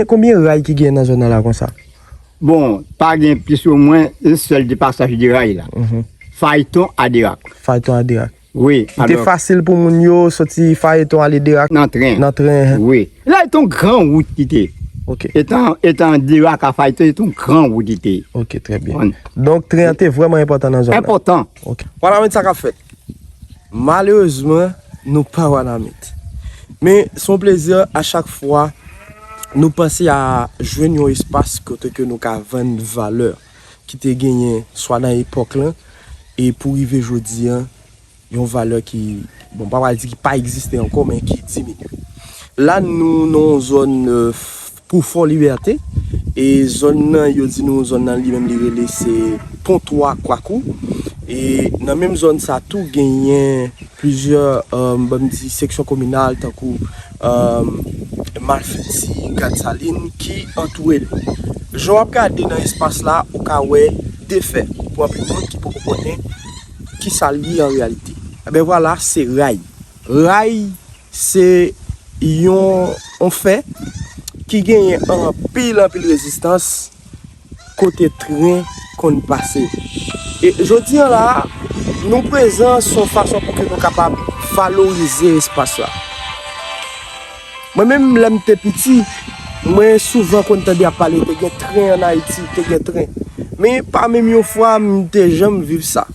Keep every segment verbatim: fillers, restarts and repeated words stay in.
Konbyen ray ki gen nan zòn nan la konsa? Bon, pa gen plis ou mwen yon sèl de pasaj de ray la. Fayton a Derak. Fayton a Derak. Wi. Li te fasil pou moun yo soti Fayton ale Derak nan tren. Nan tren. Wi. La, se yon gran wout ki te. Ok. Etan, etan Derak a Fayton, se yon gran wout ki te. Ok, trè byen. Donk, tren an te vrèman enpòtan nan zòn nan. Enpòtan. Ok. Wanament sa k ap fèt. Malerezman, nou pa Wanament. Men, se yon plezi a chak fwa nou panse a jwenn yon espas kote ke nou ka vann valè ki te genyen swa nan epòk lan e pou rive jodi an, yon valè ki, bon, m pa pral di ki pa egziste ankò, men ki diminye. La, nou nan yon zòn pou Fò Libète, e zòn nan, yo di nou zòn nan li menm li rele se Pontwa Kwakou. E nan menm zòn sa tou, genyen plizyè, ban m di, seksyon kominal, tankou Malfiti, Gad Salin, ki antoure li. Jan w ap gade nan espas la, ou ka wè de fè pou anpil moun ki poko konnen kisa l ye an reyalite. Enben vwala, se ray. Ray se yon, yon fè ki genyen anpil, anpil rezistans kote tren konn pase. E jodi an la, nou prezan se yon fason pou ke nou kapab valorize espas la. Mwen menm, lè m te piti, mwen souvan konn tande ap pale te gen tren ann Ayiti, te gen tren. Men pa menm yon fwa m te janm viv sa.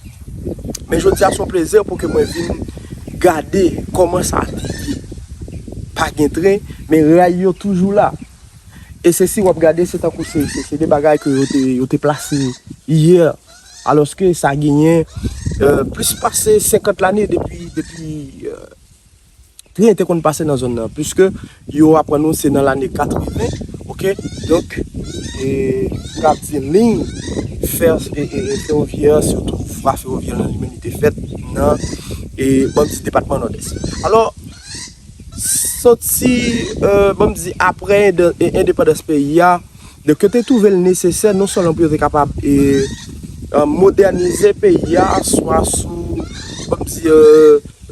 Men jodi a se yon plezi pou ke mwen vin gade kòman sa te ye. Pa gen tren, men ray yo toujou la. E se si w ap gade, se tankou se, se, se de bagay ke yo te, yo te plase yè, alòske sa genyen plis pase senkant lane depi, depi tren te konn pase nan zòn nan, piske yo aprann nou se nan lane katreven, ok? Donk, e, m ka di liy fè, e, e, e, fewovyè, sitou vwa fewovyè lan li menm li te fèt nan, e, ban m di depatman Nòdès. Alò, soti, e, ban m di apre ende-, e, endepandans peyi a, donk yo te twouve l nesesè non sèlman pou yo te kapab, e, e, modènize peyi a, swa sou, ban m di, e,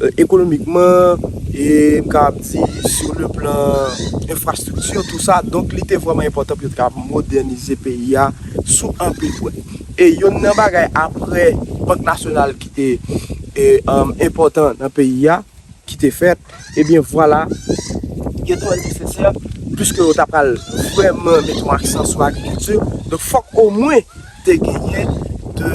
e, ekonomikman, e m kapab di sou le plan enfrastrikti, tou sa. Donk, li te vrèman enpòtan pou yo te kapab modènize peyi a sou anpil pwen. E youn nan bagay apre Bank Nasyonal ki te, e, um, enpòtan nan peyi a, ki te fèt, ebyen vwala, yo te wè l nesesè, piske yo ta pral vrèman mete yon aksan sou agrikilti. Donk, fòk omwen te genyen de,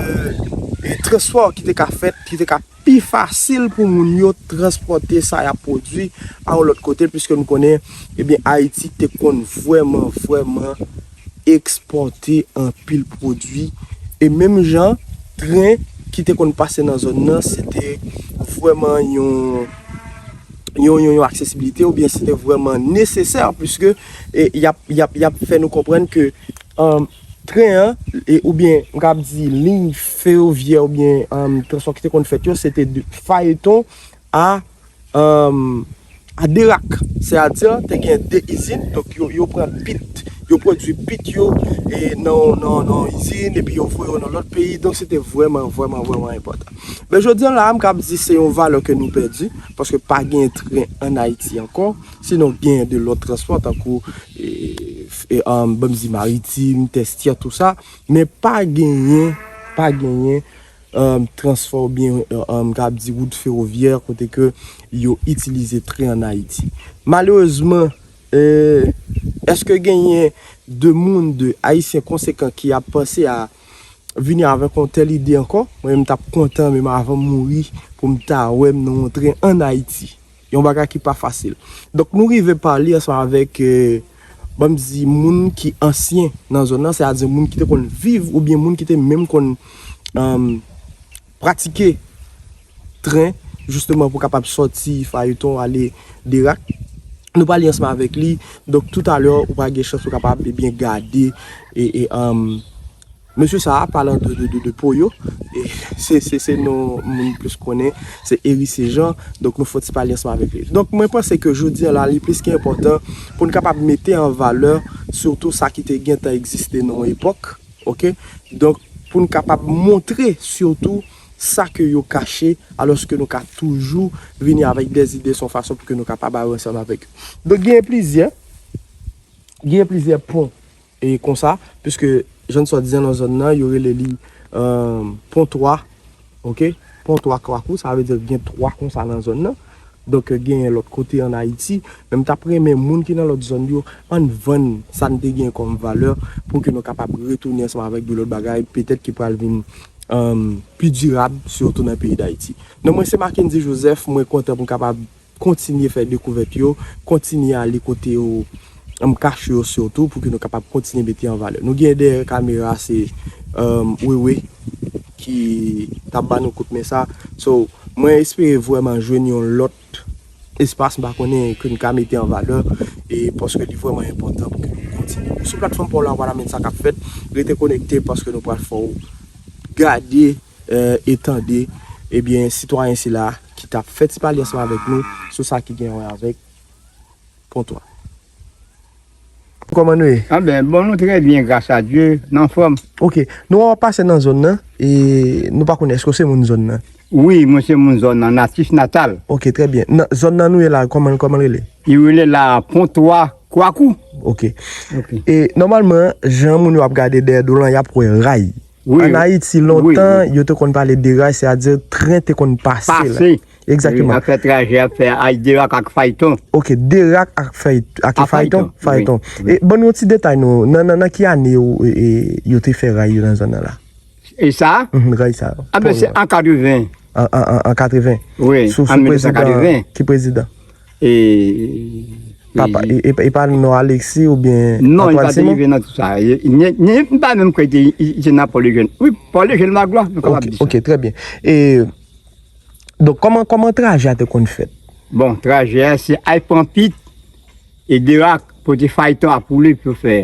e, transpò ki te ka fèt, ki te ka pi fasil pou moun yo transpòte sa y ap pwodui a yon lòt kote, piske nou konnen, ebyen, Ayiti te konn vrèman, vrèman ekspòte anpil pwodui. E menm jan, tren ki te konn pase nan zòn nan, se te vrèman yon, yon, yon, yon aksesibilite, oubyen se te vrèman nesesè, piske, e, y ap, y ap, y ap fè nou konprann ke, um, tren an, e, oubyen m kab di liy fewovyè oubyen, um, transpò ki te konn fèt yo, se te de Fayton a, um, a Derak. Sètadi, te gen de izin, donk yo, yo pran pit, yo pwodui pit yo, e, nan, nan, nan izin, epi yo voye yo nan lòt peyi. Donk, se te vrèman, vrèman, vrèman enpòtan. Men jodi a la, m kab di se yon valè ke nou pèdi, paske pa gen tren ann Ayiti ankò. Sinon, gen de lòt transpò, tankou, e, e, um, ban m di maritim, tèstyè, tou sa. Men pa genyen, pa genyen, um, transpò oubyen, um, kab di wout fewovyè, kote ke yo itilize tren ann Ayiti. Malerezman, e, èske genyen de moun, de Ayisyen konsekan ki ap panse a vini avèk yon tèl ide ankò? Mwen menm, m t ap kontan, menm avan m mouri, pou m ta wè m nan yon tren ann Ayiti. Yon bagay ki pa fasil. Donk, nou rive pale ansanm avèk, e, ban m di, moun ki ansyen nan zòn nan, sètadi moun ki te konn viv oubyen moun ki te menm konn, um, pratike tren, jisteman pou kapab sòti Fayton, ale Derak. Nou pale ansanm avèk li. Donk, toutalè, ou va gen chans ou kapab, ebyen, gade e, e, um, mesye sa a, palan de, de, de, de Poyo, e se, se, se non moun plis konnen, se Eri Sejan. Donk, nou fè yon ti pale ansanm avèk li. Donk, mwen panse ke jodi a la, li plis ke enpòtan pou n kapab mete an valè, sitou sa ki te gentan egziste nan yon epòk, ok? Donk, pou n kapab montre, sitou, sa ke yo kache, alòske nou ka toujou vini avèk de ide, se yon fason pou ke nou kapab ale ansanm avèk yo. Donk, gen plizyè Gen plizyè pon e konsa, piske jan n sot di an nan zòn nan, yo rele li, eh, pon twa, oke? Pon twa Kwakou, sa vle di gen twa konsa nan zòn nan. Donk, genyen lòt kote ann Ayiti, men m t ap renmen moun ki nan lòt zòn yo, ann vann sa n te gen kòm valè pou ke nou kapab retounen ansanm avèk de lòt bagay, petèt ki pral vin, eh, pi dirab, sitou nan peyi Dayiti. Non, mwen se Mackendy Joseph, mwen kontan pou m kapab kontinye fè dekouvèt yo, kontinye ale kote yo, m kache yo sitou, pou ke nou kapab kontinye mete an valè. Nou gen dèyè kamera, se, eh, Wewe ki t ap ba nou kout men sa. So, mwen espere vrèman jwenn yon lòt espas, m pa konnen, ke n ka mete an valè, e paske li vrèman enpòtan pou ke nou kontinye. Sou platfòm pa w la, w pral jwenn sa k ap fèt. Rete konekte paske nou pral fè w gade, eh, e tande, ebyen, sitwayen sila ki t ap fè ti pale ansanm avèk nou sou sa ki gen wè avèk pon twa. Kòman nou ye? Ah ben, bon, nou trè byen, gras a Dye, n anfòm. Oke, nou wè w ap pase nan zòn nan, e nou pa konnen èske w se moun zòn nan? Wi, mwen se moun zòn nan, natif natal. Oke, trè byen. Nan zòn nan nou ye la, kòman, kòman l rele? Li rele la Pon twa Kwakou. Oke. Oke. E nòmalman, jan moun yo ap gade dèyè do w lan, y ap wè ray. Wi, ann Ayiti, wi, lontan, wi, yo te konn pale de ray, sètadi tren te konn pase la. Pase. Egzakteman. Wi, ap fè trajè, ap fè ay, derak ak fayton. Oke, derak ak fay-, ak fayton, fayton. Wi. E ban nou yon ti detay, non. Nan, nan, nan ki ane yo, e, e, yo te fè ray yo nan zòn nan la? E sa? Mhm, ray sa yo. Ah ben, se an katreven. An, an, an, an katreven. Wi, sou, an sou mil nèf san katreven. Prezidan. Ki prezidan? E, papa, e, e, e pa non Alexis oubyen Antoine Simon? Non, li pa te rive nan tout sa. E, ni, ni, m pa menm kwè li te, li, li te nan Paul Eugène. Wi, Paul Eugène Magloire, nou kapab di sa. Oke, trè byen. E, donk, kòman, kòman trajè a te konn fèt? Bon, trajè a, se ay pran pit, e derak, pote fayton a poule pou fè,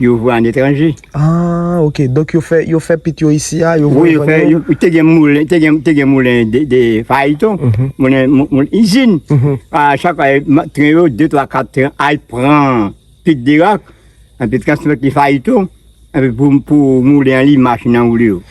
yo voye an etranje. Ah, oke. Donk, yo fè, yo fè pit yo isi a, yo voye vann yo? Wi, yo fè, yo, te gen moulen, te gen, te gen moulen de, de fayton, moulen, mou-, moulen izin. A chak fwa, ma-, tren yo, de, twa, kat tren, ay pran pit derak, epi transmèt li fayton, epi pou, pou moulen an, li machin an woule yo.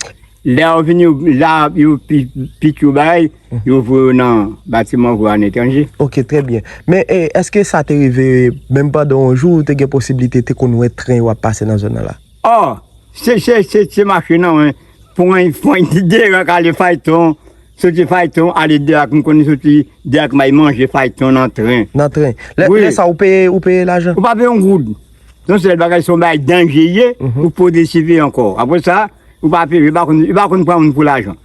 Lè yo vini, la, yo pi-, pit yo bay, yo voye yo nan batiman, voye an etranje. Oke, trè byen. Men, e, èske sa te rive menm pandan yon jou, ou te gen posiblite te konn wè tren yo ap pase nan zòn nan la? Oh, se, se, se, se mache nan, wi. Pran, pran derak ale fayton, soti fayton, ale derak, m konnen soti derak, m al manje fayton nan tren. Nan tren. Lè, wi, lè sa, ou peye, ou peye lajan? Ou pa peye yon goud. Yon sèl bagay, se yon bagay danje ye, ou pote siveye ankò. Apre sa, ou pa peye, yo pa konn, yo pa konn pran moun pou lajan.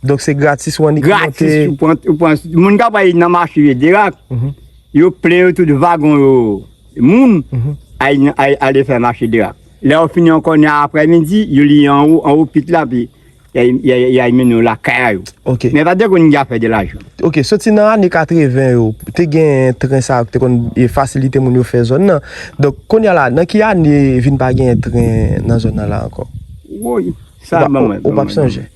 Donk, se gratis ou annik monte? Gratis, ou pran, ou pran, moun k ap al nan mache derak, yo plen yo tout vagon yo, moun, al, al, ale fè mache derak. Lè yo fini ankò, nan aprèmidi, yo li anwo, anwo pit la, pi y a, y a, y a mennen yo lakay a yo. Oke. Men pa te konn gen afè de lajan. Oke, soti nan ane katreven yo, te gen tren sa yo ki te konn, e, fasilite moun yo fè zòn nan. Donk, kounye a la, nan ki ane vin pa gen tren nan zòn nan la ankò? Woy, sa ban mwen, ou p ap sonje?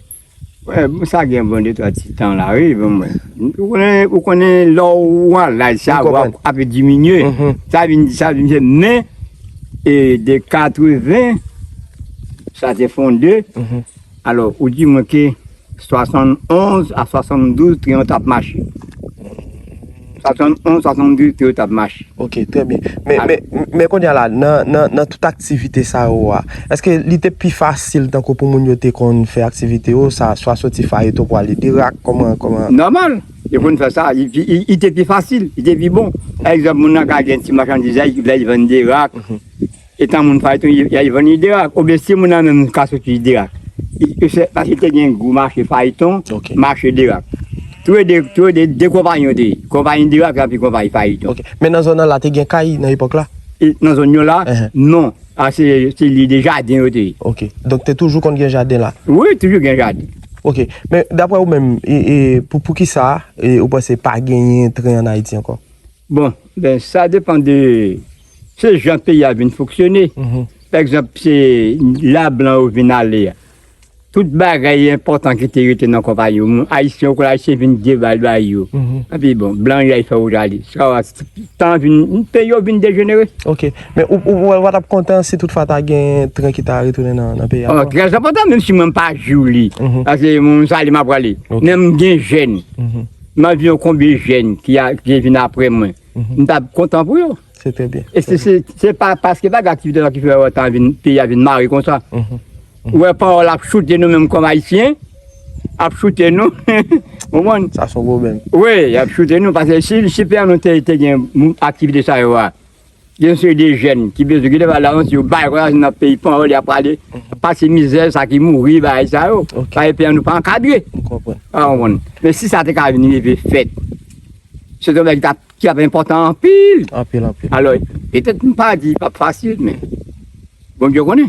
Wè, bon, sa gen bon de twa ti tan la, wi, ban mwen. Ou konnen, ou konnen lè w an laj, sa ap, ap diminye. Sa vin, sa vin fè, men, e, de katreven, sa te fonde. Alò, ou di mwen ke swasannonz a swasanndouz, tren yo t ap mache. Swasannonz, swasanndouz, tren yo t ap mache. Oke, trè byen. Men, men, men kounye a la, nan, nan, nan tout aktivite sa yo a, èske li te pi fasil tankou pou moun yo te konn fè aktivite yo, sa, swa soti Fayeton pou ale Derak, kòman, kòman? Nòmal. Yo konn fè sa, li, li, li te pi fasil, li te pi bon. Pa egzanp, moun nan ka gen ti machandiz la, lè li vann Derak. Etan moun Fayeton, y, y al vann li Derak. Oubyen si moun nan menm ka soti Derak. Li, li fè, paske te gen gwo mache Fayeton, mache Derak. Tou le de, tou le de, de konpayi yo te ye. Konpayi Derak epi konpayi Fayeton. Oke. Men nan zòn nan la, te gen kay nan epòk la? E nan zòn yo la, non. A, se, se li de jaden yo te ye. Oke. Donk, te toujou konn gen jaden la? Wi, toujou gen jaden. Oke. Men, daprè ou menm, e, e, pou, poukisa, e, ou panse pa genyen tren ann Ayiti ankò? Bon, ben, sa depann de se jan peyi a vin fonksyone. Pa egzanp, se la blan yo vin ale a. Tout bagay enpòtan ki te rete nan konpayi yo, moun Ayisyen, yo kwè Ayisyen vin debal bay yo. Epi bon, blan yo al fè wout ale. Sa, tan vin, peyi yo vin dejenere. Oke. Men ou, ou, ou, ou t ap kontan si toutfwa ta gen tren ki ta retounen nan, nan peyi a ankò? Trè enpòtan, menm si mwen m pa jou li. Paske mwen, m sale, m ap prale. Men m gen jèn. M anvi yon konbyen jèn ki a, ki vin apre mwen. M t ap kontan pou yo. Se trè byen. E se, se, se pa paske pa gen aktivite sa ki fè wè tan vin, peyi a vin mare konsa. Ou wè pawòl ap choute nou menm kòm Ayisyen, ap choute nou. Ou konprann? Sa se yon pwoblèm. Wi, y ap choute nou, paske si, si peyi an nou te, te gen mou-, aktivite sa yo a, gen yon seri de jèn ki bezwen, ki te pral avanse, yo bay konsa nan peyi pawòl, y ap prale, pase mizè, sa ki mouri, bagay sa yo. Ok. Paske peyi an nou pa ankadre. M konprann. Ou konprann? Men si sa te ka vin rive fèt, se yon bagay ki t ap, ki ap enpòtan anpil. Anpil, anpil. Alò, petèt m pa di p ap fasil, men Bondye konnen.